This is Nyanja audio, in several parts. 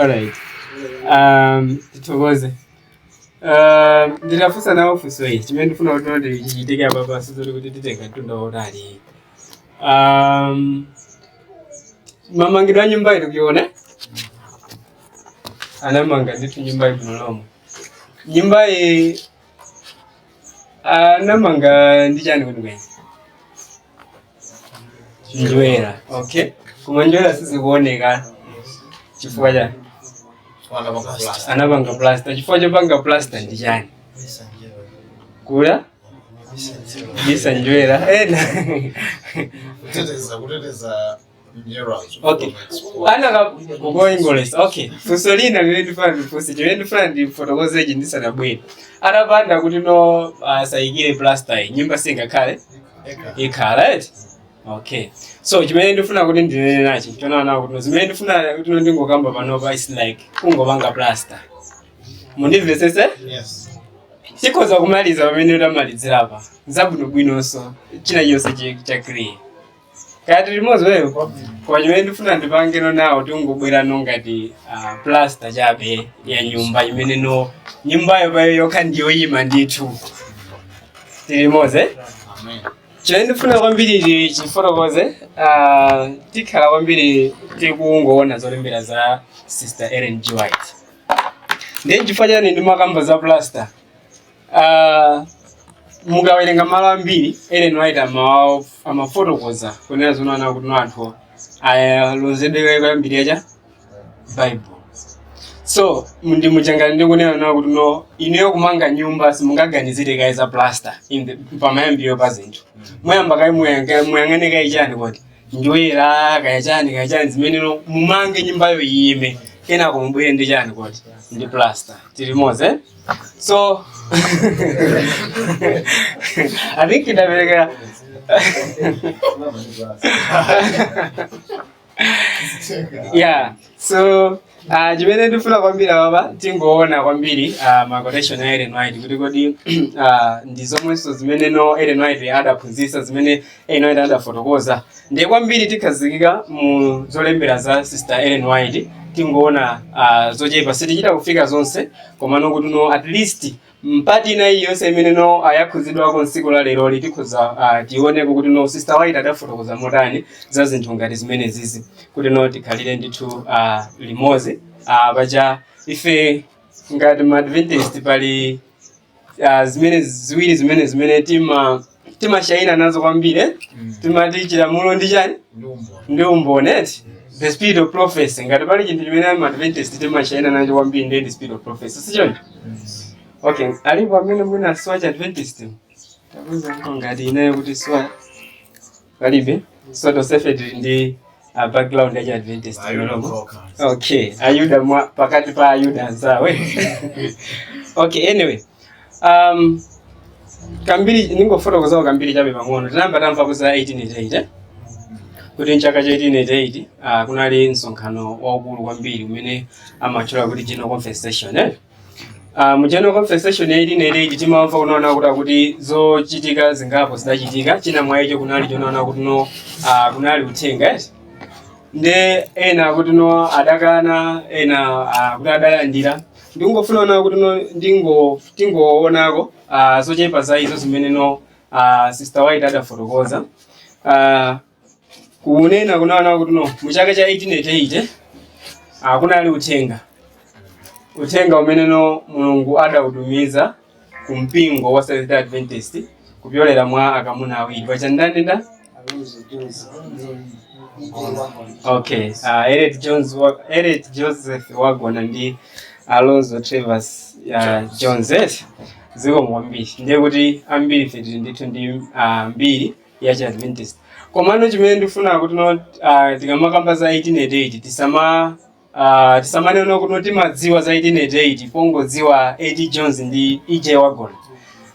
Alright. Tithokoze. Nditafunsa nawo funso ili chimene ndifuna kuti noti chichitike apa pasizoti kuti titenga mtunda wautali. Mamangidwe a nyumba ili kuiona anamanga ndithu nyumba ibwino lomwe. Nyumba iyi anamanga ndi chani kwenikweni? Njerwa. Okay, koma njerwa sizikuoneka chifukwa chani? Anapanga plaster. Chifukwa chopanga plaster ndi chani? Kula bisa njerwa ena. Kuteteza njerwazo. Okay, ana kukoingolesa. Okay, funso lina limene ndifuna ndifunse, chimene ndifuna ndifotokozechi ndisanabwere, atapanda kuti no asayikire plaster iyi, nyumba singakhale? Ikhala eti? Okay, so chimene ndifuna kuti ndinene nachi chonana kuti no zimene ndifuna kuti no ndingokamba panopa is like kungopanga plaster. Mundimvetsetse? Yes. Tikhoza kumaliza pamene tamalizira apa zabwinobwinonso, china chonse cha clear. Kaya tili limodzi weyo? Koma chimene ndifuna ndipangeno nawo, tingobwera no ngati plaster chabe ya nyumba imene no nyumbayo payo yokha ndiyoyima ndithu. Tili limodzi, eh? Amen. Chimene ndifuna kwambiri chifotokoze, tikhala kwambiri tikungoona zolembera za Sister Ellen G White. Ndiye chifukwa chani ndimakamba za plaster? Mukawerenga malo ambiri, Ellen White amafotokoza kunena zoona kuti no anthu alonzedwe kwambiri yacha Bible. So ndi muchangani ndikunena nawo kuti no ineyo kumanga nyumba simungaganizire kaye za plaster in the pamayambiro pa zinthu. Muyamba kaye muyang'ane kaye chani kuti njerwa kaya chani kaya chani zimene no mumange nyumbayo iyime, kenako mubwere ndi chani kuti ndi plaster. Tili limodzi, eh? So I think ndapereka. Yeah, so chimene ndifuna kwambiri apapa, tingoona kwambiri ma quotation a Ellen White kuti kodi ndi zomwenso zimene no Ellen White adaphunzitsa, zimene Ellen White adafotokoza. Ndiye kwambiri tikhazikika mu zolembera za Sister Ellen White. Tingoona zochepa, sitichita kufika zonse, komano kuti no at least mpati ina iliyonse imene no ayakhuzidwako tsiku la leroli, tikhoza tioneko kuti no Sister White adafotokoza motani za zinthu ngati zimene zizi, kuti no tikhalire ndithu limodzi. Paja ife ngati ma Adventist pali zimene ziwiri zimene timashayina nazo kwambiri, eh? Timati chilamulo ndi chani? Ndi umboni, eti? The spirit of prophecy. Ngati pali chinthu chimene ma Adventist timashayina nacho kwambiri, ndiye the spirit of prophecy, sichoncho? Okay, alipo amene mwina siwa cha Adventist? Takuza ngati ineyo kuti siwa, palibe. So tonsefe tili ndi a background ya Adventist. Okay, Ayuda mwa pakati pa Ayuda anzawe. Okay, anyway, kambiri ningofotokozawo kambiri chabe pang'ono. Tinayamba tamva za 1888, eh? Kuti mchaka cha 1888 kunali msonkhano waukulu kwambiri umene amatchula kuti General Conference Session, eh? Mu General Conference Session ya 1888 timamva kunaona kuti zochitika zingapo zidachitika. China mwa icho kunali chonaona kuti no kunali uthenga, eh? Nde ena kuti no adakana, ena kuti adalandira. Ndingofuna ona kuti no tingoonako zochepa za izo zimene no Sister White adafotokoza. Kunena kunaona kuti no mu chaka cha 1888 kunali uthenga, uthenga umene no Mulungu adautumiza ku mpingo wa Seventh Day Adventist kupyolera mwa akamuna awiri pachandani nda. Okay, Elliot Jones, Elliot Joseph Waggoner ndi Alonzo Travers Jones, eh? Zikomo kwambiri. Ndiye kuti ambiri ife tili ndithu ndi mbiri ya chi Adventist. Komano chimene ndifuna kuti no tikamakamba za 1888, tisamanena kuti no timadziwa za 1888 pongodziwa A.T. Jones ndi E.J. Waggoner,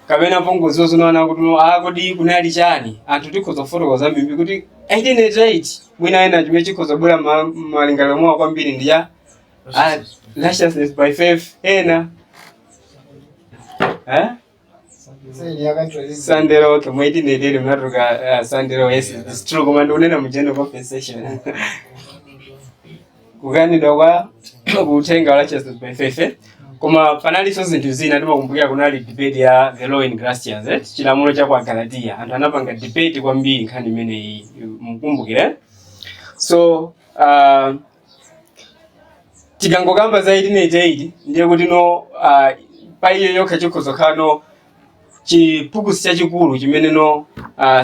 kapena pongodziwa zonaona kuti no kodi kunali chani. Anthu tikhoza kufotokoza mbimbi kuti 1888, mwina ena chimene chikhoza kubwera malingaliro mwawo kwambiri ndi ya righteousness by faith, ena, eh? Sunday law. Okay, mu 1888 munatuluka Sunday law. Yes, it's true, koma ndikunena mu General Conference Session kukanidwa kwa Kuuthenga wa righteousness by faith, eh? Koma panalinso zinthu zina. Timakumbukira kunali debate ya the law in Galatians, eh? Chilamulo cha kwa Galatia. Anthu anapanga debate kwambiri nkhani imeneyi, mukumbukire, eh? So tikangokamba za 1888, ndiye kuti no pa iyo yokha chikhoza kukhala no chipukusi chachikulu chimene no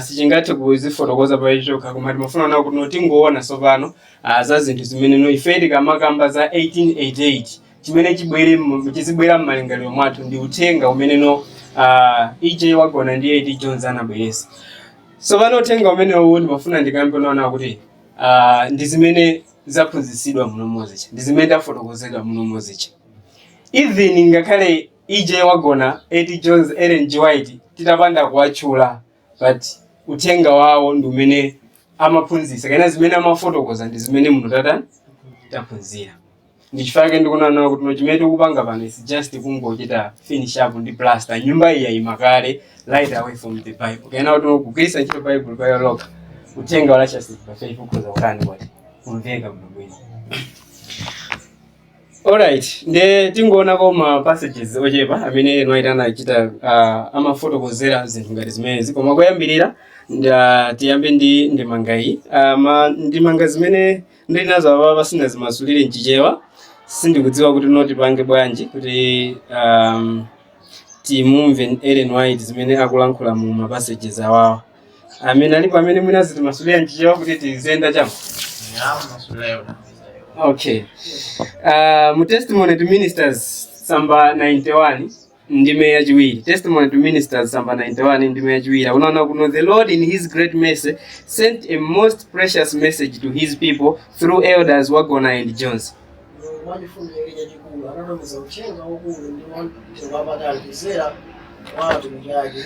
sichingathe kuzifotokoza pa icho chokha. Koma timafuna nawo kuti no tingoona tsopano za zinthu zimene no ife tikamakamba za 1888, chimene chibwere chizibwera m'malingaliro mwathu ndi uthenga umene no E.J. Waggoner ndi A.T. Jones anabweresa. Tsopano uthenga umenewu ndimafuna ndikambe naona kuti ndi zimene zaphunzitsidwa muno mozicha, ndi zimene tafotokozedwa muno mozicha. Even ngakhale E.J. Waggoner, A.T. Jones, Ellen G. White titapanda kuwatchula, but uthenga wawo ndi umene amaphunzitsa kapena zimene amafotokoza ndi zimene muno tatani taphunzira. Ndi chifukwa chake ndikunena kuti no chimene tikupanga pano is just kungochita finish up ndi plaster. Nyumba iyi yayima kale right away from the Bible, kapena kuti kugwiritsa ntchito Bible pa yokha, uthenga wa righteousness by faith ukhoza kutani kuti kumveka bwinobwino. Alright, nde tingoonako ma passages ochepa amene eno aita anachita amafotokozera zinthu ngati zimenezi. Koma koyambirira tiyambe ndi ndemanga iyi. Ndemanga zimene ndili nazo apa pasina zimasulire mchichewa, sindikudziwa kuti no tipange bwanji kuti timumve Ellen White zimene akulankhula mu ma passages awawa. Amene alipo amene mwina zitimasulira mchichewa kuti tiziyenda chamo. Okay. Mu Testimony to Ministers tsamba 91 ndime yachiwiri. Testimony to Ministers tsamba 91 ndime yachiwiri. Unaona kuno, "The Lord in his great mercy sent a most precious message to his people through Elders Waggoner and Jones." Mulungu mwachifundo chake chachikulu anatumiza uthenga waukulu ndi wamtengo wapatali kudzera mwa atumiki ake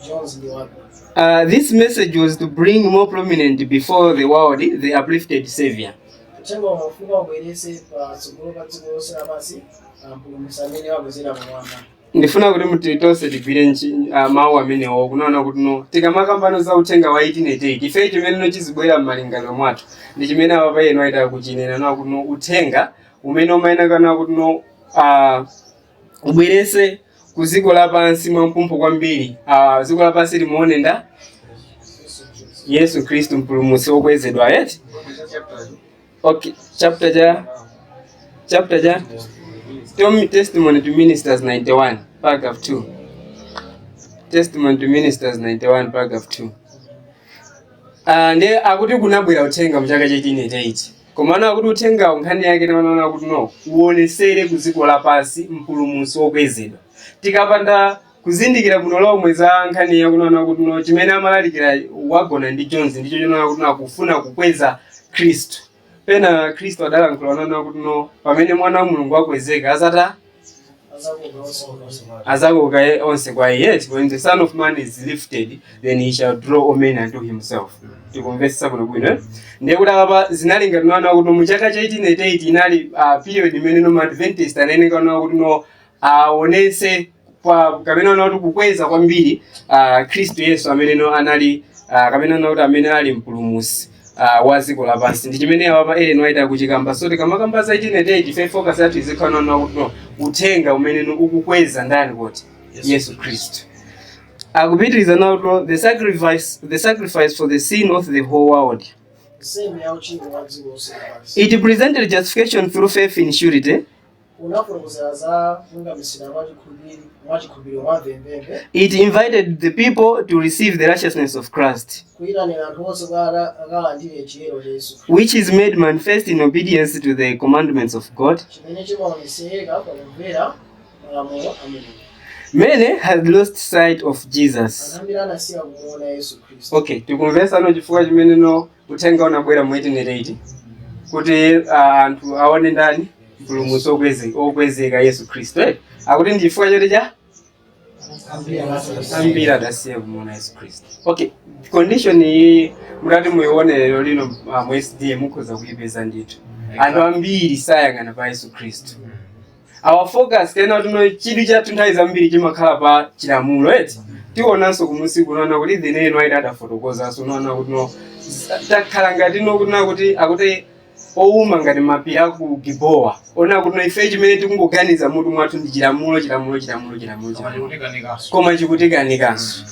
Jones ndi Waggoner. This message was to bring more prominent before the world the uplifted Savior. Uthenga umafunika ubweretse patsogolo pa dziko lonse lapansi mpulumutsi amene wakwezedwa kumwamba. Ndifuna kuti muti tonse tigwire mawu amenewo, kunaona kuti no tikamakambano za uthenga wa 1888, ife chimene no chizibwera m'malingaliro mwathu ndi chimene apa eno aita kuchinena na kuti no uthenga umene umayenekana kuti no ubwerese ku dziko lapansi mwamphumphu kwambiri, dziko lapansi limuone nda Yesu Khristu mpulumutsi wokwezedwa, eti? Okay, chapter cha Testimony to Ministers 91 paragraph 2. Testimony to Ministers 91 paragraph 2. Ndiye akuti kunabwera uthenga mu chaka cha 1888, komano akuti uthengawo nkhani yake tinaona kuti no uonesere ku dziko lapansi mpulumutsi wokwezedwa. Tikapanda kuzindikira bwino lomwe za nkhani yakunaona kuti no chimene amalalikira Waggoner ndi Jones ndicho chinaona kuti no akufuna kukweza Khristu. Pena Khristu adalankhula unaona kuti no pamene mwana wa Mulungu akwezeka azata azakoka onse kwa iye. When the Son of Man is lifted, then he shall draw all men unto himself. Tikumvetsetsa bwino bwino, eh? Ndiye kuti apa zinali ngati naona kuti mu chaka cha 1888 inali period imene no Adventist anayeneka naona kuti no aonese pa kapena ona kuti kukweza kwambiri Khristu Yesu amene no anali kapena ona kuti amene ali mpulumutsi wa dziko lapansi. Ndi chimene apa Ellen White akuchikamba. So tikamakamba za 1888, ife focus yathu izikhala naona kuti no uthenga umene no ukukweza ndani kuti Yesu Khristu. Akupitiriza nawo kuti the sacrifice for the sin of the whole world. Nsembe ya uchimo wa dziko lonse lapansi. It presented justification through faith in surety. Unafotokozera za kulungamitsidwa mwa chikhulupiriro mwa mvemvemve. It invited the people to receive the righteousness of Christ, Kuyitanira anthu onse kuti akalandire chiyero cha Yesu Khristu, which is made manifest in obedience to the commandments of God. Chimene chimaoneseka pakumvera malamulo a Mulungu. Many had lost sight of Jesus. Anthu ambiri anasiya kumuona Yesu Khristu. Okay, tikumvetsa no chifukwa chimene no uthenga unabwera mu 1888, kuti anthu aone ndani? Mpulumutsi okwezeka Yesu Khristu, eh? Akuti ndi chifukwa choti cha ambiri adasiya kumuona Yesu Khristu. Okay, condition iyi mutati muione lero lino mu SDA mukhoza kuipeza ndithu. Anthu ambiri sayang'ana pa Yesu Khristu. Our focus tena tuno chidwi chathu nthawi zambiri chimakhala pa chilamulo, eti? Tionanso kumusi kunaona kuti the neno aita adafotokozanso unaona kuti no takhala ngati no kuti akuti Owuma ngati mapiri aku Giboa, ona kuti ife chimene tikungoganiza mutu mwathu ndi chilamulo, chilamulo, chilamulo, chilamulo, chilamulo, koma chikutikanikanso.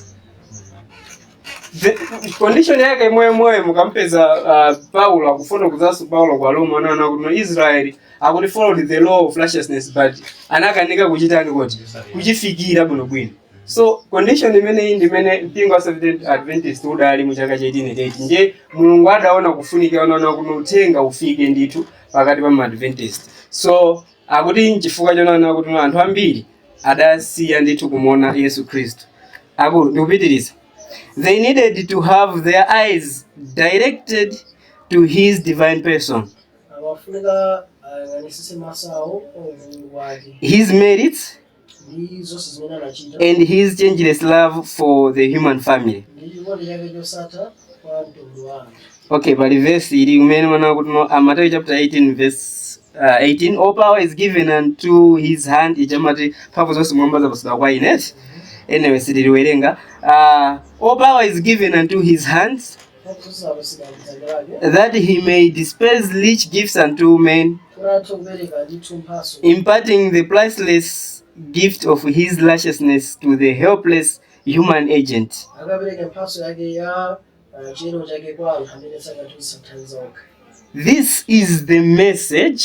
The condition yake moyo mukampeza Paulo akufuna kuzanso Paulo kwa Roma, anaona kuti no, Israel akuti followed the law of righteousness, but anakanika kuchitani kuti kuchifikira bwinobwino. So condition imeneyi ndi imene mpingo wa Seventh Adventist udali mu chaka cha 1888. Ndiye Mulungu adaona kufunikira unaona kuti uthenga ufike ndithu pakati pa ma-Adventist. So akuti nchifukwa chonaona kuti anthu ambiri adasiya ndithu kumuona Yesu Khristu. Aku ndikupitiriza. They needed to have their eyes directed to his divine person, Amafunika ayang'anisise maso awo pa umulungu wake, his merits, ndi zonse zimene anachita, and his changeless love for the human family. Ndi chikondi chake chosatha kwa mtundu wa anthu. Okay, pali verse ili umene mwana kuti no, Matthew chapter 18 verse 18, "All power is given unto his hand." Ichamati mphamvu zonse mwamba zapatsidwa kwa ine. Anyway, sitiliwerenga. All power is given unto his hands, Mphamvu zonse zapatsidwa mdzanja lake, that he may dispense rich gifts unto men, kuti athe kupereka ndithu mphatso, imparting the priceless gift of his righteousness to the helpless human agent. Akapereka mphatso yake ya chiyero chake kwa anthu amene sangathe kuthandiza okha. This is the message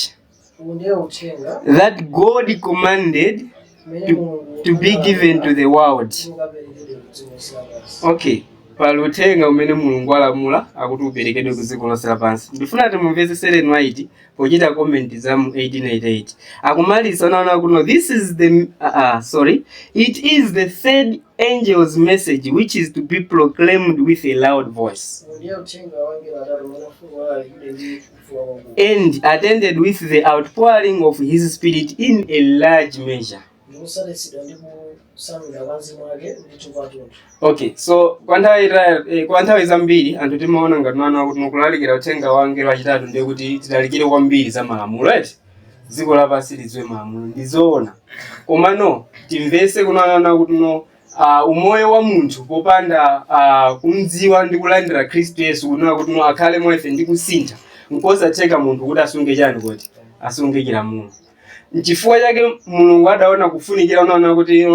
Uwu ndiye uthenga that God commanded umene Mulungu to be given to the world. Ukaperekedwe ku dziko lonse lapansi. Okay, pali uthenga umene Mulungu alamula akuti uperekedwe ku dziko lonse lapansi. Ndifuna timumvetsese Ellen White pochita comment za mu 1888. Akumalisa naona kuti no, this is the sorry, it is the third angel's message which is to be proclaimed with a loud voice Uwu ndiye uthenga wa angelo atatu umene ufunika ulalikidwe ndi kufuula kwakukulu, and attended with the outpouring of his spirit in a large measure. Ndi kutsatitsidwa ndi kutsanulira kwa mzimu wake ndithu kwathunthu. Okay, so kwa nthawi zambiri anthu timaona ngati mwana kuti mukulalikira uthenga wa angelo achitatu ndiye kuti tilalikire kwambiri za malamulo eti, dziko lapansi lidziwe malamulo. Ndizoona, komano timvese kunaona kuti no, umoyo wa munthu popanda kumdziwa ndi kulandira Khristu Yesu kunena kuti no, akhale mwa ife ndi kusintha, nkosatheka munthu kuti asunge chani kuti asunge chilamulo. Nchifukwa chake Mulungu adaona kufunikira unaona kuti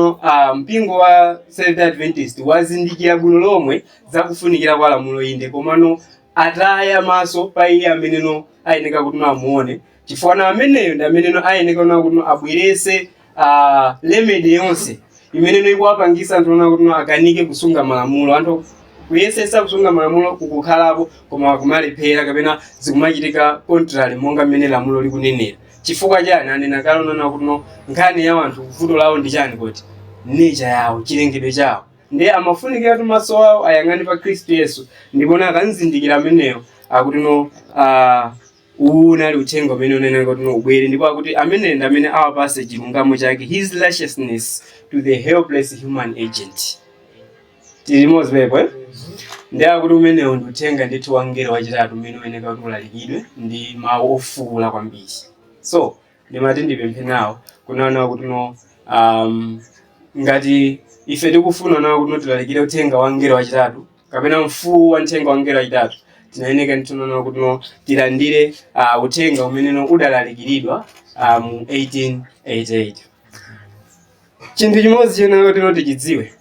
mpingo wa Seventh Adventist wazindikira bwino lomwe zakufunikira kwa lamulo inde, komano ataya maso pa iye ameneno ayeneka kuti no amuone, chifukwa na ameneyo ndi ameneno ayeneka una kuti no abwerese remedy yonse imeneno ikuwapangisa anthu una kuti no akanike kusunga malamulo. Anthu kuyesesa kusunga malamulo kukukhalapo, koma kumalephera kapena zikumachitika contrary monga mmene lamulo likunenera. Chifukwa chani? Anena kale unaona kuti no, nkhani ya anthu vuto lawo ndi chani kuti nature yawo, chilengedwe chawo. Ndiye amafunikira kuti maso awo ayang'ane pa Khristu Yesu, ndipo akanzindikira ameneyo akuti no, uwu unali uthenga umene uneneka kuti no ubwere, ndipo akuti amene ndi amene awapase chilungamo chake, his righteousness to the helpless human agent. Tili limodzi pepo, eh? Ndi akuti umenewo ndi uthenga ndithu wa mngelo wachitatu umene uyeneka kuti ulalikidwe ndi mawu ofuwula kwambiri. So ndimati ndipemphe nawo kunaona kuti no, ngati ife tikufuna nawo kuti no tilalikire uthenga wa mngelo wachitatu kapena mfuwu wa mthenga wa mngelo wachitatu, tinayeneka ndithu kuti no tilandire uthenga umene no udalalikiridwa mu 1888. Chinthu chimodzi chena kuti no tichidziwe,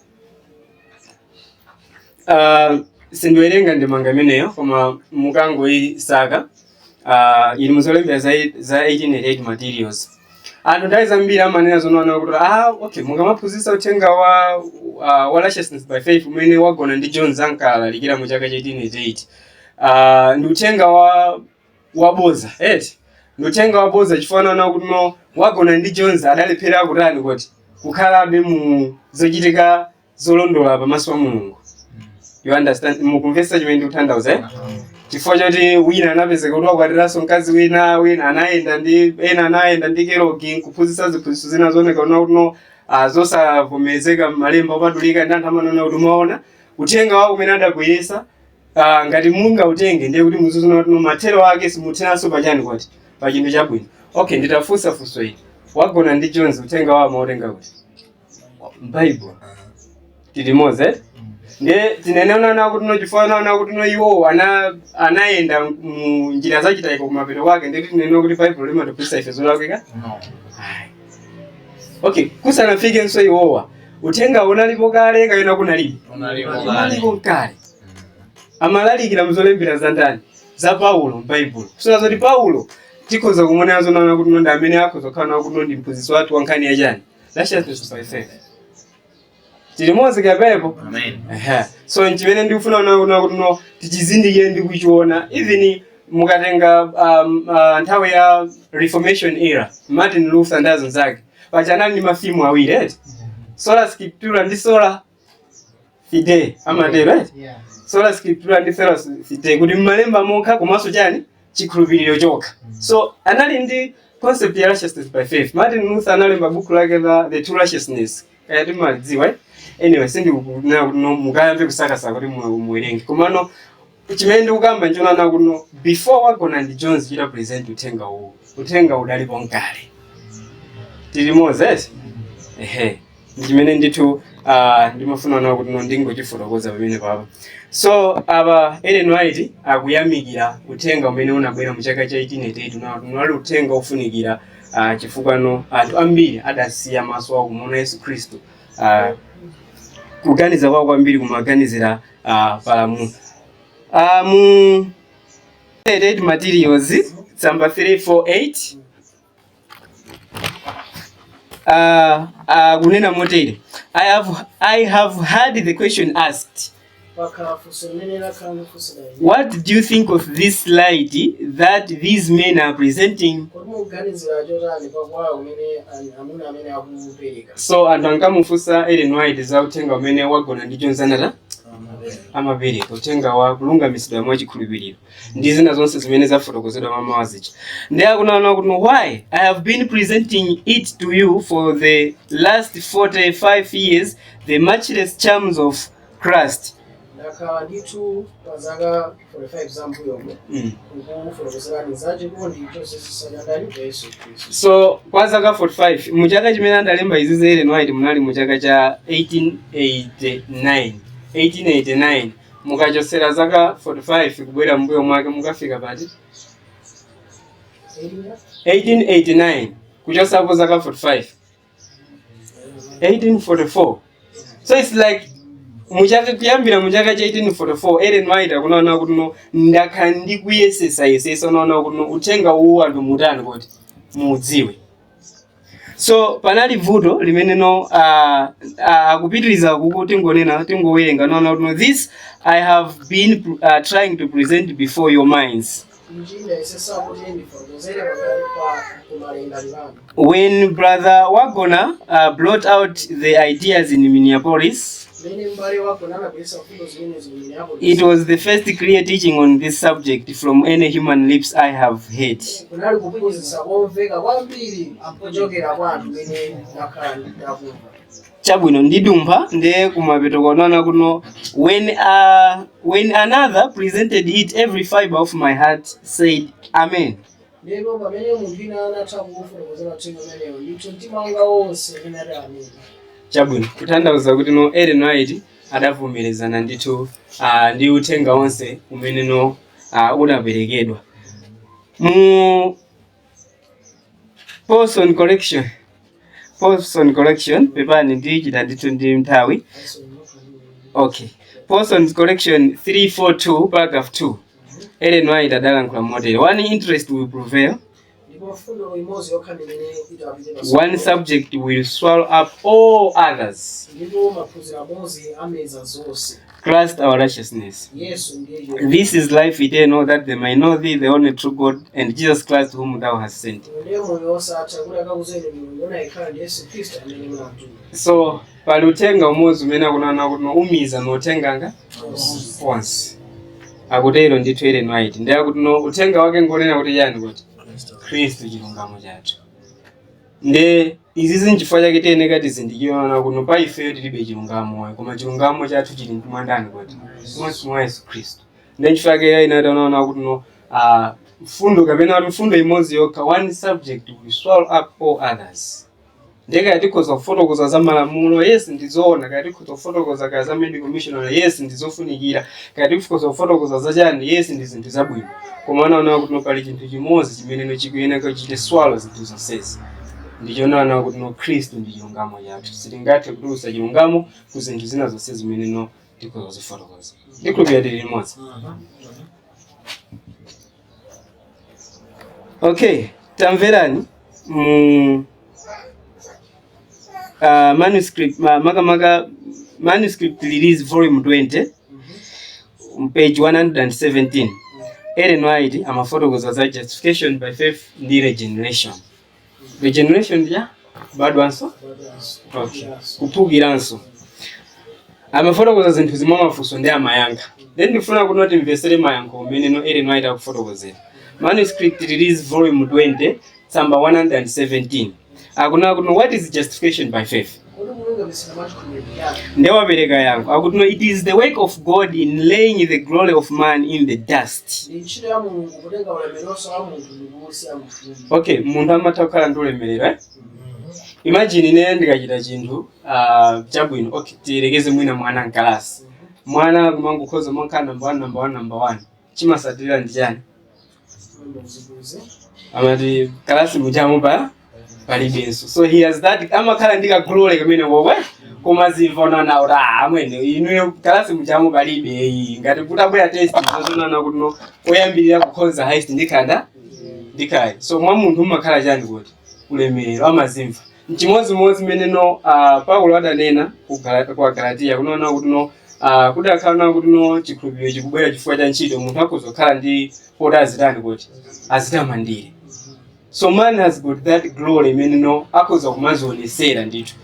sindiwerenga ndemanga imeneyo, koma mukangoyisaka, ili muzolembera za 1888 materials. Anthu nthawi zambiri amanena zonaona kuti okay, mukamaphunzitsa uthenga wa righteousness by faith umene Waggoner ndi Jones ankalalikira mu chaka cha 1888, ndi uthenga wa waboza eti, ndi uthenga waboza chifukwa naona kuti no, Waggoner ndi Jones adalephera kutani kuti kukhalabe mu zochitika zolondola pamaso pa Mulungu. You understand? Mukumvetsa chimene ndikutanthauza, eh? Chifukwa choti wina anapezeka kuti wakwatiranso mkazi wina, wina anayenda ndi ena, anayenda ndi Kellogg nkuphunzitsa ziphunzitso zina zooneka kuna kuti no, zosavomerezeka m'malemba opatulika. Ndi anthu amanena kuti umaona uthenga wawo umene adabweresa, ngati mungautenge ndiye kuti muzuzuna kuti no, mathero ake simutheranso pachani kuti pa chinthu chabwino. Okay, nditafunsa funso ili, Waggoner ndi Jones uthenga wawo amautenga kuti? Bible. Tili limodzi, eh? Nde tineneona kuti no chifukwa naona kuti no iwo anayenda mu njira zachitayiko kumapeto kwake, ndeti tinene kuti Baibulo limatiphunzitsa ife zolakwika? No. Ayi. Okay, kusanafikenso iwowa, uthenga unalipo kale kapena kunalibe? Unalipo. Unalipo kale. Amalalikira mzolembera za ndani? Za Paulo m'Baibulo. Kusona zoti Paulo tikhoza kumuona naona kuti ndi amene akhoza kukhala nawo kuti ndi mphunzitsi wathu wa nkhani yachani? Righteousness by faith. Tilimodzi kapepo? Amen. Ehe. So nchimene ndikufuna kuona kuti no tichizindikire ndi kuchiona. Even mukatenga nthawi ya Reformation era, Martin Luther ndi anzake paja anali ndi ma theme awiri, eti? Sola Scriptura ndi Sola Fide, amatero, eti? Sola Scriptura ndi Sola Fide, kuti mmalemba mokha komanso chani? Chikhulupiriro chokha. So anali ndi concept ya righteousness by faith. Martin Luther analemba buku lake la The Two Righteousness, kaya timadziwa, eh? Anyway, sindikunena kuti no mukayambe kusakasaka kuti muwerenge, komano chimene ndikukamba nchonana kuno, before Waggoner ndi Jones chita present uthenga uwu, uthenga udalipo nkale. Tilimodzi, eti? Ehe, chimene ndithu ndimafuna nawo kuti no ndingochifotokoza pamene papa. So apa Ellen White akuyamikira uthenga umene unabwera mu chaka cha 1888, nawo unali uthenga ofunikira, chifukwa no anthu ambiri adasiya maso awo kumuona Yesu Khristu, kuganiza kwawo kwambiri kumaganizira palamulo. Mu 88 Materials, tsamba 348, kunena motere: I have had the question asked, Pakhala funso limene lakhala lifunsidwa ine. "What do you think of this light that these men are presenting?" Kodi mukuganizira chotani pakuwala kumene amuna amene akupereka? So anthu ankamufunsa Ellen White za uthenga umene Waggoner ndi Jones anata amapereka, uthenga wa kulungamitsidwa mwa chikhulupiriro ndi zina zonse zimene zafotokozedwa mamawa zija. Ndi akunaona kuti, "Why, I have been presenting it to you for the last 45 years, the matchless charms of Christ." Ndakhala ndithu pa zaka 45 zambuyomo kukufotokozerani za chikondi chozizwitsa cha ndani? Cha Yesu Khristu. So kwa zaka 45, muchaka chimene adalemba izi za Ellen White munali muchaka cha 1889. 1889 mukachosera zaka 45 kubwera mbuyo mwake, mukafika pati? 1889 kuchosapo zaka 45, 1844. So it's like muchaka, kuyambira muchaka cha 1844, Ellen White akunaona kuti no ndakhala ndikuyesesa yesesa unaona kuti no uthenga uwu anthu mutani kuti mudziwe. So panali vuto limene no akupitiriza kuku, tingonena, tingowerenga naona kuti no, "This I have been trying to present before your minds." Ichi ndayesesa kuti ndifotokozere pakati pa kumalingaliro anu. "When Brother Waggoner brought out the ideas in Minneapolis, Mmene m'bale Waggoner anabweretsa mfundo zimenezo mu Minneapolis, it was the first clear teaching on this subject from any human lips I have heard." Kunali kuphunzitsa komveka kwambiri kuchokera kwa anthu mene ndakhala ndakumva. Chabwino, ndidumpha ndiye kumapeto konaona kuno, When another presented it, every fiber of my heart said, 'Amen.'" Ndipo pamene munthu ina anatha kufotokozera uthenga umenewo, ndithu mtima wanga wonse unati, "Ameni." Chabwino, kutanthauza kuti no Ellen White adavomerezana ndithu ndi uthenga wonse umene no unaperekedwa. Mu Paulson Collection, pepani, ndichita ndithu ndi nthawi. Okay, Paulson's Collection 342, paragraph 2, Ellen White adalankhula motere: "One interest will prevail." Ndipo mfundo imodzi yokha imene itapite. "One subject will swallow up all others." Ndipo maphunziro amodzi ameza zonse. "Christ our righteousness." Yesu ndiye. "This is life eternal, that they may know thee, the only true God, and Jesus Christ whom thou hast sent." Ndiye moyo wosatha, kuti akakudziweni Mulungu unayikhala ndi Yesu Khristu amene munamtuma. So pali uthenga umodzi umene akunena kuti umiza mauthenga onse, akutero ndithu Ellen White. Ndiye akuti no uthenga wake ngonena kuti chani? Kuti Khristu chilungamo chathu. Nde izi zinchifukwa chake tiyeneka tizindikire kuno pa ifeyo tilibe chilungamo, koma chilungamo chathu chili mwandani? Kuti mwa Yesu Khristu. Nde nchifukwa chake ina tanaona kuti no mfundo kapena kuti mfundo imodzi yokha, one subject will swallow up all others. Ndiye kaya tikhoza kufotokoza za malamulo, yes, ndizoona. Kaya tikhoza kufotokoza kaya za medical missionary, yes, ndizofunikira. Kaya tikhoza kufotokoza za chani, yes, ndi zinthu zabwino. Koma anaona kuti no, pali chinthu chimodzi chimene chikuyenera kuchite swallow zinthu zonsezi, ndichonaona kuti no, Khristu ndi chilungamo chathu. Sitingathe kutulutsa chilungamo ku zinthu zina zonse zimene no tikhoza kuzifotokoza. Ndikhulupirira tili limodzi. Okay, tamverani mu manuscript, makamaka Manuscript Release volume 20, page 117, Ellen White amafotokoza za justification by faith ndi regeneration. Regeneration ndi ya kubadwanso, okay, kuphukiranso. Amafotokoza zinthu zimwe, mafunso ndi amayankha. Then ndifuna kuti timvesere mayankho umene no Ellen White akufotokozera. Manuscript Release volume 20, tsamba 117, akunena kuti, "What is justification by faith?" Kodi kulungamitsidwa mwa chikhulupiriro chake? Ndiye wapereka yankho, akuti no, "It is the work of God in laying the glory of man in the dust." Ndi ntchito ya Mulungu kutenga ulemereronso wa munthu ndi kuwusiya mfumbi. Okay, munthu amatha kukhala ndi ulemerero, eh? Imagine ine ndikachita chinthu chabwino. Okay, tiyerekeze mwina mwana mkalasi, mwana kumangokhoza mwankhala number one, number one, number one. Chimasatirira ndi chani? Mzikuze. Amati kalasi muchamo pa palibenso. So he has that, amakhala ndi ka glory kamene kokwe koma zimva unaona kuti, "Ah, amwene, inuyo kalasi muchamo palibe iyi." Ngati kutabwera test, zozonana kuti no, oyambirira kukhoza highest ndikhanda ndikhayi. So mwa munthu umakhala chani? Kuti ulemerero, amazimva. Mchimodzimodzi mmene no Paulo adanena ku Galatiya, kunaona kuti no, kudakhala na kuti no, chikhulupiriro chikubwera chifukwa cha ntchito, munthu akuzokhala ndi poti azitani, kuti azitamandire. So man has got that glory imene no akhoza kumazionesera ndithu.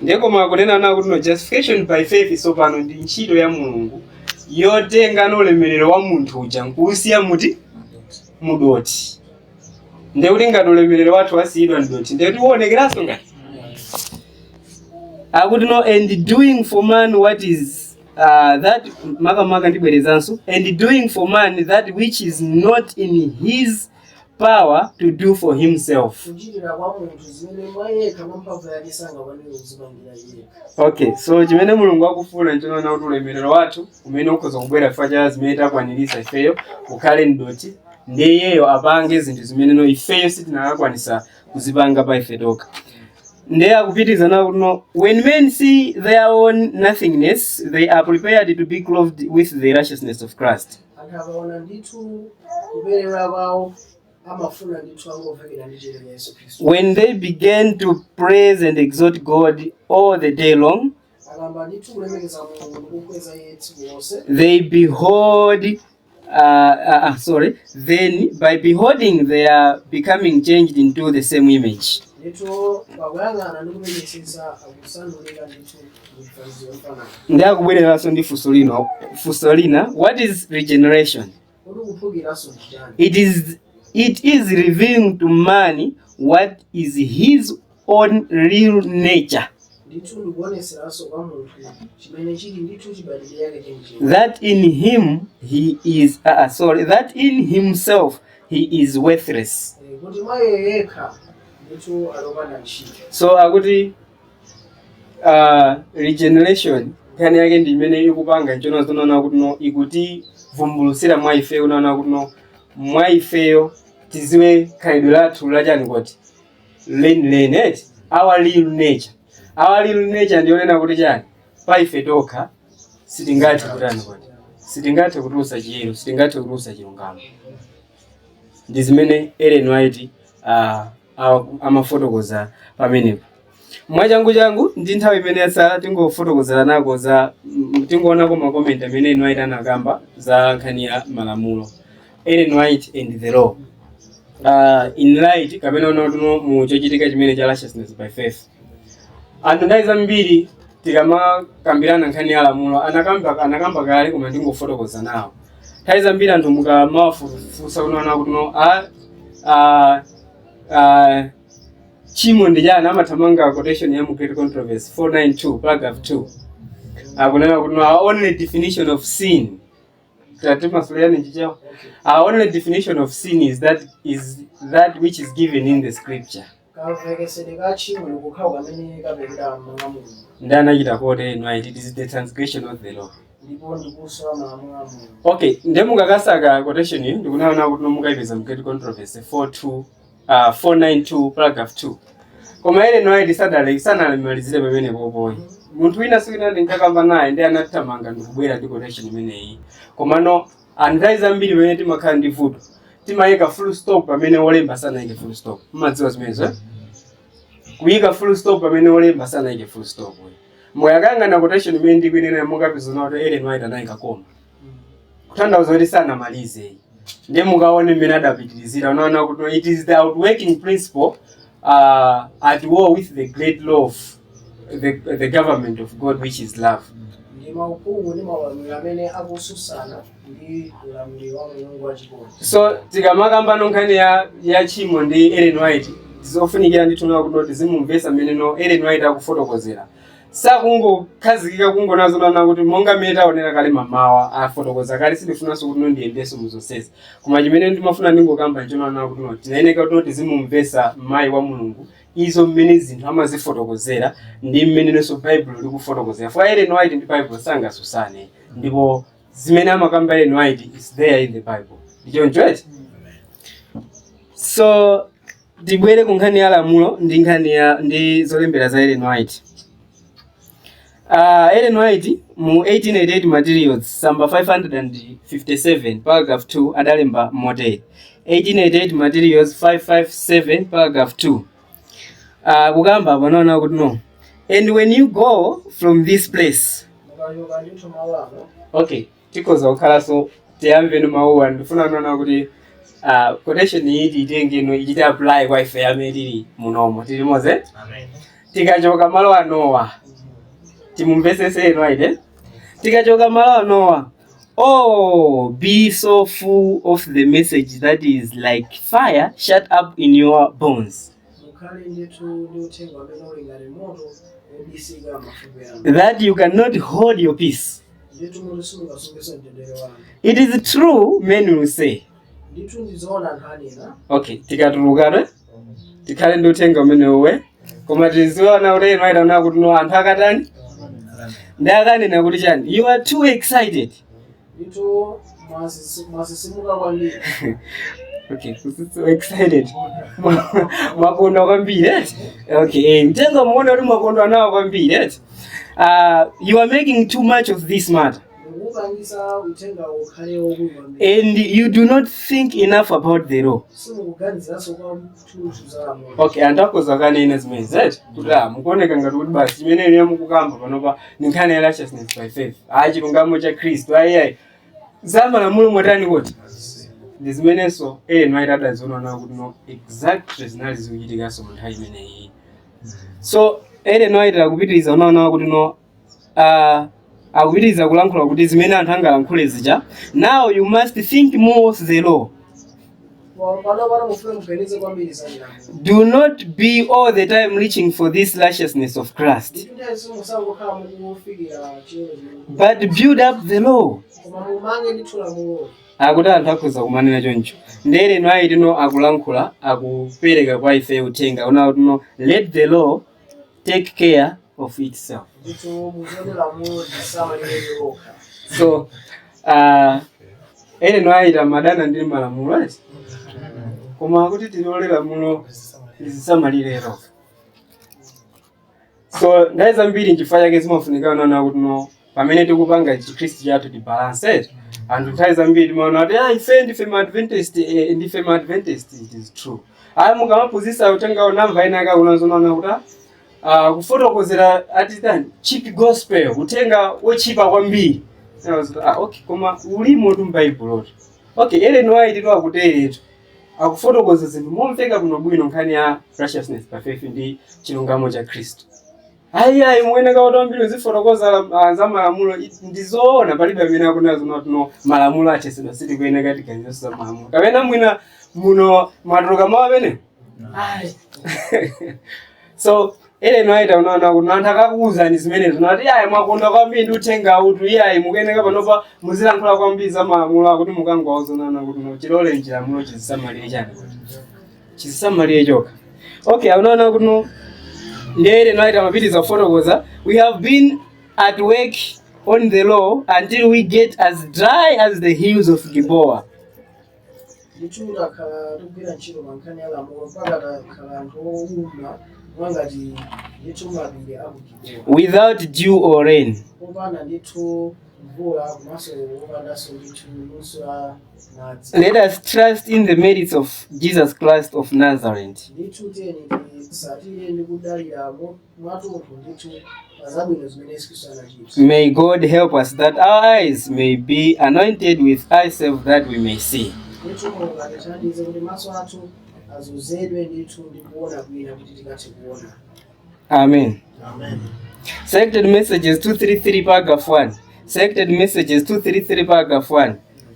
Ndiye koma kunena na kuti no, justification by faith sopano ndi ntchito ya Mulungu yotenga no ulemerero wa munthu uja nkuusiya muti mudoti. Ndiye kuti ngati ulemerero wathu wasiyidwa mdoti, ndiye kuti uonekeranso ngati akuti no, "and doing for man what is that," makamaka ndibwerezanso, "and doing for man that which is not in his power to do for himself." Kuchitira kwa munthu zimene mwa yekha, mwa mphamvu yake, sangakwanire kuzipangira yekha. Okay, so chimene Mulungu akufuna nchonena kuti ulemerero wathu umene ukhoza kubwera chifukwa cha zimene takwanirisa ifeyo ukhale mdoti, ndiye iyeyo apange zinthu zimene no ifeyo sitinakakwanisa kuzipanga pa ife tokha. Ndiye akupitiriza nawo no, "When men see their own nothingness, they are prepared to be clothed with the righteousness of Christ." Anthu akaona ndithu kuperewera kwawo, amafuna ndithu angovekera ndi chiyero cha Yesu Khristu. "When they begin to praise and exalt God all the day long," Akamba ndithu kulemekeza Mulungu ndi kukweza iye tsiku lonse, "they behold, sorry, then by beholding they are becoming changed into the same image." Ndithu pakuyang'ana ndi kupenyetsetsa akusandulika ndithu muchifaniziro chofanana. Ndi akubwereranso ndi funso lino, funso lina, "What is regeneration?" Kodi kuphukiranso ndi chani? It is revealing to man what is his own real nature, Ndithu ndikuoneseranso kwa munthu chimene chili ndithu chibadwidwe yake chenicheni, that in him he is, sorry, that in himself he is worthless. Kuti mwa iye yekha ndithu ali opanda ntchito. So akuti regeneration nkhani yake ndi imene ikupanga nchono zonaona kuti no, ikutivumbulutsira mwa ifeyo, unaona kuti no, mwa ifeyo tiziwe khalidwe lathu lachani, kuti lenileni eti, our real nature. Our real nature ndiyonena kuti chani? Pa ife tokha sitingathe kutani, kuti sitingathe kutulutsa chiyero, sitingathe kutulutsa chilungamo. Ndi zimene Ellen White amafotokoza pamenepo. Mwachangu changu ndi nthawi imene yatsala, tingofotokozera nako za tingoonako ma comment amene Ellen White anakamba za nkhani ya malamulo. Ellen White and the law in light kapena unotuno mu chochitika chimene cha righteousness by faith. Anthu nthawi zambiri tikamakambirana nkhani ya lamulo, anakamba kale, koma ndingofotokoza nawo. Nthawi zambiri anthu mukamawafunsa unaona kuti no, a chimo ndi chani, amathamanga quotation ya mu Great Controversy 492 paragraph 2, akunena kuti no, "Our only definition of sin," tatimasuliyani nchichewa, "our only definition of sin is that which is given in the scripture." Kamvekesedwe ka tchimo ndikukhawo kamene kapezeka m'mawu a Mulungu. Ndi anachita quote Ellen White, it is the transgression of the law. Ndipo ndikuswa malamulo a Mulungu. Okay, ndiye mukakasaka quotation iyi ndikunaona kuti nomukayipeza mu Great Controversy 42 492 paragraph 2. Koma Ellen White sadale sanalimalizire pamene popoyi. Munthu wina siwina ndinkakamba naye ndi anathamanga ndikubwera ndi quotation imeneyi. Komano anthu nthawi zambiri pamene timakhala ndi vuto timayika full stop pamene wolemba sanayike full stop. Mumadziwa zimenezo, eh? Kuyika full stop pamene wolemba sanayike full stop. Mukayang'ana quotation imene ndikuinena mukapeza kuti Ellen White anayika koma, kutanthauza kuti sanamalize. Ndiye mukaone mmene adapitirizira, unaona kuti it is the outworking principle at war with the great law of the government of God, which is love. Ndi mauphungu ndi maulamuliro amene akususana ndi ulamuliro wa Mulungu wachikondi. So tikamakamba nkhani ya tchimo ndi Ellen White, zofunikira ndithu kuti tizimumvesa mmene no Ellen White akufotokozera. Sakungokhazikika kungonazonana kuti monga mmene taonera kale mamawa afotokoza kale, sindifunanso kuti nondiyendenso muzonsezi. Koma chimene ndimafuna ndingokamba nchonana kuti no tinayeneka kuti tizimumvesa mayi wa Mulungu izo mmene zinthu amazifotokozera ndi mmenenso Baibulo likufotokozera. For Ellen White ndi Bible sangasusane, ndipo zimene amakamba Ellen White is there in the Bible. Ndichoncho eti? So tibwere ku nkhani ya lamulo ndi nkhani ya ndi zolembera za Ellen White. Ellen White mu 1888 Materials tsamba 557 paragraph 2 adalemba motere. 1888 Materials 557 paragraph 2, kukamba panaona kuti no, "And when you go from this place," Mukachoka ndithu malo ano. Okay, tikhoza kukhalanso tiyamveni mawuwa. Ndifuna kuona kuti quotation iyi tiyitengeno ichite apply kwa ife amene tili munomo, tili moze. Tikachoka malo anowa, timumvesese eno aite, tikachoka malo anowa, "Oh, be so full of the message that is like fire shut up in your bones," Mukhale ndithu ndi uthenga amene uli ngati moto wobisika m'mafupa anu, "that you cannot hold your peace." Ndithu muti simungasungenso mtendere wanu. "It is true, men will say." Ndithu ndizoona, anthu anena. Okay, tikatulukane tikhale ndi uthenga umenewo, koma tiziona kuti eno aitaona kuti no, anthu akatani ndi akanena kuti chani? "You are too excited." Ndithu mwasisimuka kwambiri. Okay, so excited, mwakondwa kwambiri eti? Okay, mtengo muone kuti mwakondwa nawo kwambiri eti? "You are making too much of this matter," Mukupangisa uthenga ukhale wokulu kwambiri, "and you do not think enough about the law." Simukuganiziranso kwa mthunthu za lamulo. Okay, anthu akhoza kanena zimene eti kuti ah, mukuoneka ngati kuti basi chimene ine mukukamba panopa ni nkhani ya righteousness by faith, ayi, chilungamo cha Khristu, ayi ayi, za malamulo mwatani kuti ndi zimenenso Ellen White adaziona nawo kuti no, exactly zinali zikuchitikanso mu nthawi imeneyi. So Ellen White akupitiriza unaona kuti no, akupitiriza kulankhula kuti zimene anthu angalankhule zija, "Now you must think more of the law." Pano pano mufune muganize kwambiri za chilamulo. "Do not be all the time reaching for this righteousness of Christ," Ndithu nthawi simusangokhala mukufikira chiyero chimene, "but build up the law." Koma mumange ndithu lamulo. Akuti anthu akhoza kumanena choncho. Ndi Ellen White no akulankhula, akupereka kwa ife uthenga una kuti no, let the law take care of itself. Ndithu muzione lamulo lisamalire lokha. So Ellen White amadana ndi malamulo ati, koma akuti tilole lamulo lizisamalire lokha. So nthawi zambiri nchifukwa chake zimafunika naona kuti no, pamene tikupanga chikhristu chathu tibalance. Anthu nthawi zambiri timaona kuti ah, ife ndife ma-Adventist, ndife ma-Adventist. It is true. Ayi, mukamaphunzitsa uthenga unamva ena akakunazonaona kuti ah, kufotokozera atitani cheap gospel, uthenga wochipa kwambiri. Ah, okay, koma ulimo tu m'Baibulotu. Okay, Ellen White tu akuteretu, akufotokoza zinthu momveka bwinobwino nkhani ya righteousness by faith ndi chilungamo cha Khristu. Ayi ayi, muyeneka kuti ambiri uzifotokoza za malamulo. Ndizoona, palibe amene akunazo no malamulo achesedwa, sitikuyeneka tiganizenso za malamulo. Kapena mwina muno mwatuluka mawu amene ayi. So Ellen White unaona kuti anthu akakuwuzani zimenezo nati ayi, mwakondwa kwambiri ndi uthenga utu, iyayi, mukuyeneka panopa muzilankhula kwambiri za malamulo, akuti mukangowauza kuti no, chilole nchilamulo chizisamalire chani, kuti chizisamalire chokha. Okay, unaona kuno ndere naita mapitiza kufotokoza. We have been at work on the law until we get as dry as the hills of Gilboa. Ndithu takhala tikugwira ntchito pa nkhani ya lamulo mpaka takhala anthu owuma mwangati ndithu mapiri aku Gibewa, without dew or rain. Popanda ndithu mvula komanso popandanso ndithu luso la madzi. Let us trust in the merits of Jesus Christ of Nazareth. Ndithu tiyeni titsatire ndi kudalira mwathunthu ndithu pa zabwino zimene Yesu Khristu anachita. May God help us that our eyes may be anointed with eyesalve that we may see. Ndithu Mulungu atithandize kuti maso athu adzozedwe ndithu ndi kuona kwina kuti tikathe kuona. Amen. Amen. Selected Messages 233 paragraph 1. Selected Messages 233 paragraph 1.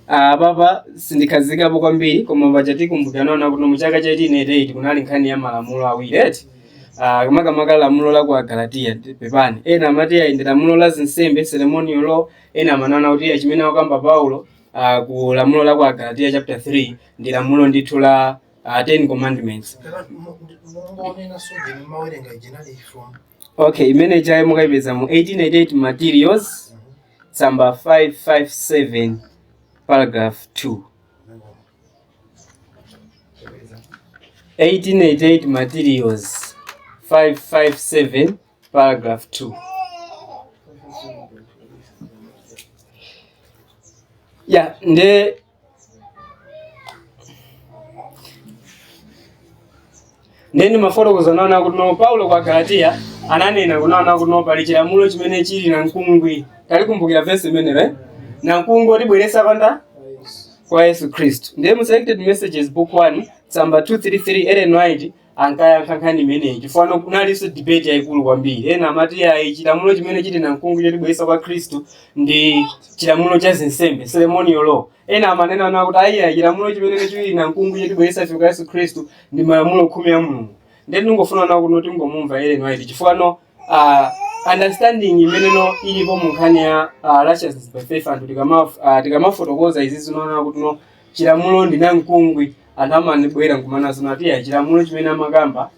Apapa sindikhazikapo kwambiri, koma paja tikumbukira naona kuti mu chaka cha 1888 kunali nkhani ya malamulo awiri, eti? Makamaka lamulo la ku Agalatiya, pepani. Ena amati ayi, ndi lamulo la zinsembe, ceremonial law. Ena amanena kuti iye chimene akamba Paulo ku lamulo la ku Agalatiya chapter 3 ndi lamulo ndithu la 10 Commandments. Mungonena sojeni mawerenga ijinali from? Okay, imene chayi mukayipeza mu 1888 Materials, tsamba 557, paragraph 2. 1888 Materials 557, paragraph 2. Ya, nde ndeni mafotokoza naona kuti no Paulo kwa Galatiya ananena kunaona kuti no pali chilamulo chimene chili na mkungwi. Talikumbukira verse imeneyo, eh? Na mkungwi otibweresa panda kwa Yesu Khristu. Ndiye mu Selected Messages book 1 tsamba 233 Ellen White ankayankha nkhani imeneyi, chifukwa kunalinso debate yayikulu kwambiri. Ena amati ayi, chilamulo chimene chili na mkungwi chotibweresa kwa Khristu ndi chilamulo cha zinsembe, ceremonial law. Ena amanena na kuti ayi, chilamulo chimene chili na mkungwi chotibweresa ife kwa Yesu Khristu ndi malamulo 10 ya Mulungu. Ndiye tingofuna na kuti tingomumva Ellen White, chifukwa no understanding imene no ilipo mu nkhani ya righteousness by faith, anthu tikamafotokoza izi zinaona kuti no chilamulo ndi namkungwi, anthu amanibwera nkumana zinati ya chilamulo chimene amakamba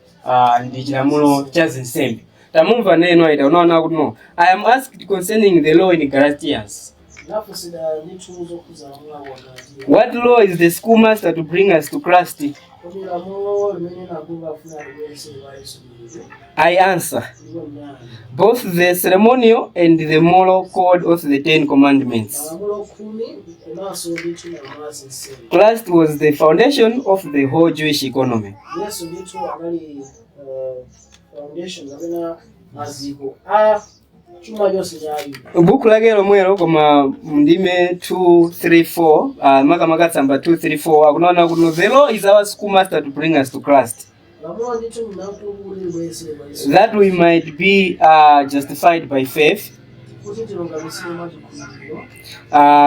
ndi chilamulo cha zinsembe. Tamumva neno aita unaona kuti no I am asked concerning the law in Galatians. Nafunsidwa ndithu zokhuza lamulo la Galatiya. What law is the schoolmaster to bring us to Christ? Kodi lamulo limene namkungwi afuna libwerese kwa Yesu ndi? I answer, Ndipo ndani? both the ceremonial and the moral code of the Ten Commandments. Malamulo 10 komanso ndithu malamulo a zinsembe. Christ was the foundation of the whole Jewish economy. Yesu ndithu anali foundation kapena maziko a chuma chonse cha Ayuda. Buku lake lomwelo, koma ndime 234, makamaka tsamba 234, akunaona kuti the law is our schoolmaster to bring us to Christ, Lamulo ndithu mnamkungwi kuti libwerese kwa Yesu, that we might be justified by faith. Kuti tilungamitsidwe mwa chikhulupiriro.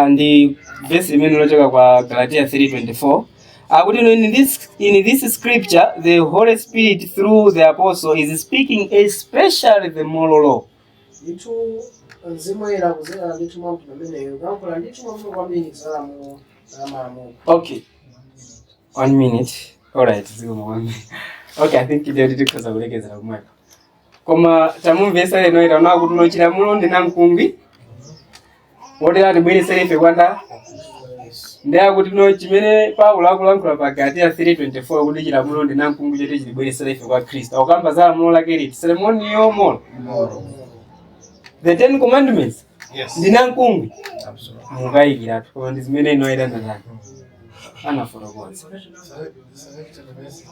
Ndi verse imene lochoka kwa Galatia 3:24, akuti in this scripture the Holy Spirit through the apostle is speaking especially the moral law. Ndithu Mzimu Woyera kudzera ndithu mwa mtundu ameneyo kuyankhula ndithu mwamuna kwambiri za lamulo la malamulo. Okay, one minute. Alright, zikomo kwambiri. Okay, I think ndiyo tikhoza kulekezera kumweko, koma tamumvesa leno ita unaona kuti no chilamulo ndi namkungwi woti atibweresere ife kwanda. Ndiye kuti no chimene Paulo akulankhula pa Galatia 3:24 kuti chilamulo ndi namkungwi choti chitibweresere ife kwa Khristu, akukamba za lamulo lake liti? Ceremonial, moral? The Ten Commandments. Yes. Ndi namkungwi. Absolutely. Mukayikiratu, koma ndi zimene ino ayitana ndani anafotokoza. Selected Message.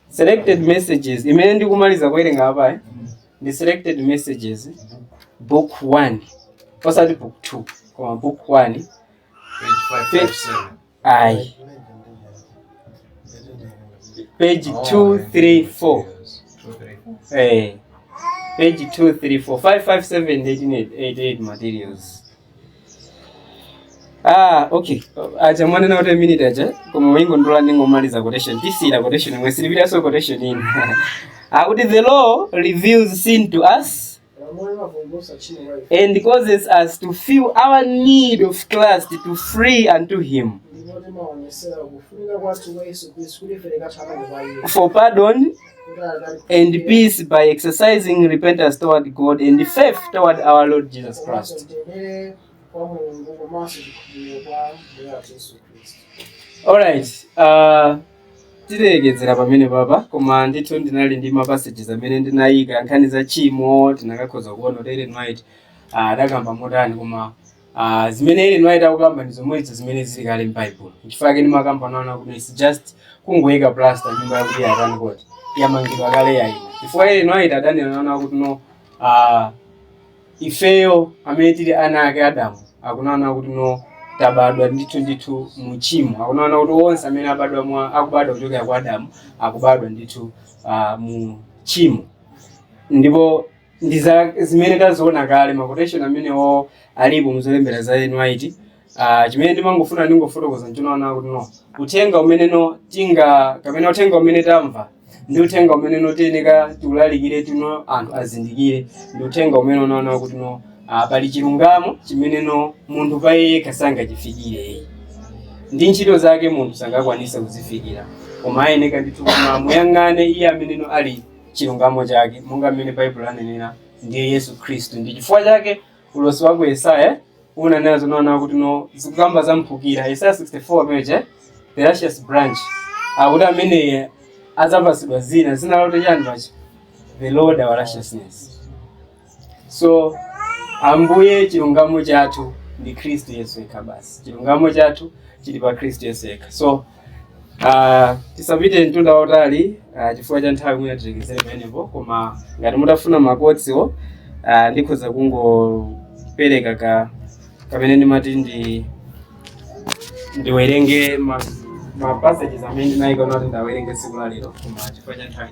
Selected Messages imene ndikumaliza kuwerenga apa, eh? Ndi Selected Messages book 1, osati book 2, koma book 1. Page 557. Ayi, page 234. 234. Eh, page 234, 557, 1888 Materials. Ah, okay, aja mwanena kuti minute aja, koma wingo ndola ndingomaliza quotation, tisiyira quotation imwe, silipiraso quotation ina. Akuti the law reveals sin to us Lamulo limavumbulutsa tchimo kwa ife and causes us to feel our need of Christ to flee unto him. Ndipo Timaonesera kufunika kwathu kwa Yesu Khristu kuti ife tikathamange kwa iye For pardon kuti and peace by exercising repentance toward God and faith toward our Lord Jesus komanso Christ. mtendere kwa Mulungu komanso chikhulupiriro kwa Mbuye wathu Yesu Khristu. Alright, tilekezera pamene papa, koma ndithu ndinali ndi ma passages amene ndinayika nkhani za tchimo. Tinakakhoza kuona kuti Ellen White adakamba motani, koma zimene Ellen White akukamba ndi zomwezo zimene zili kale m'Bible. Nchifukwa chake ndimakamba naona kuti it's just kungoyika plaster nyumba yakuti yatani kuti yamangidwa kale yayima, chifukwa Ellen White adanena naona kuti no, ifeyo amene tili ana ake Adamu akunaona kuti no, tabadwa ndithu ndithu muchimo. Akunaona kuti onse amene abadwa mwa akubadwa kuchokera kwa Adamu akubadwa ndithu mu tchimo, ndipo ndi zimene taziona kale, ma quotation amenewo alipo muzolembera za Ellen White. Chimene ndimangofuna ndingofotokoza nchinaona kuti no, uthenga umene no tinga kapena uthenga umene tamva ndi uthenga umene no tiyeneka tiulalikire tino anthu azindikire, ndi uthenga umene unaona kuti no, pali chilungamo chimene no munthu pa iye yekha sangachifikire, ndi ntchito zake munthu sangakwanise kuzifikira, koma ayeneka ndithu koma muyang'ane iye amene no ali chilungamo chake, monga mmene Baibulo anenera, ndiye Yesu Khristu. Ndi chifukwa chake ulosi wako Yesaya unanena zonaona kuti no, zikukamba za mphukira, Yesaya 64 page, the righteous branch, akuti amene adzapasidwa zina zina loti chani pacha? The Lord our righteousness. So Ambuye chilungamo chathu ndi Khristu Yesu yekha basi. Chilungamo chathu chili pa Khristu Yesu yekha. So tisapite mtunda wautali chifukwa cha nthawi, mwina tilekezere pamenepo. Koma ngati mutafuna ma quoteswo, ndikhoza kungopereka ka kamene ndimati ndiwerenge ma passages amene ndinayika kuti ndawerenge tsiku la lero, koma chifukwa cha nthawi.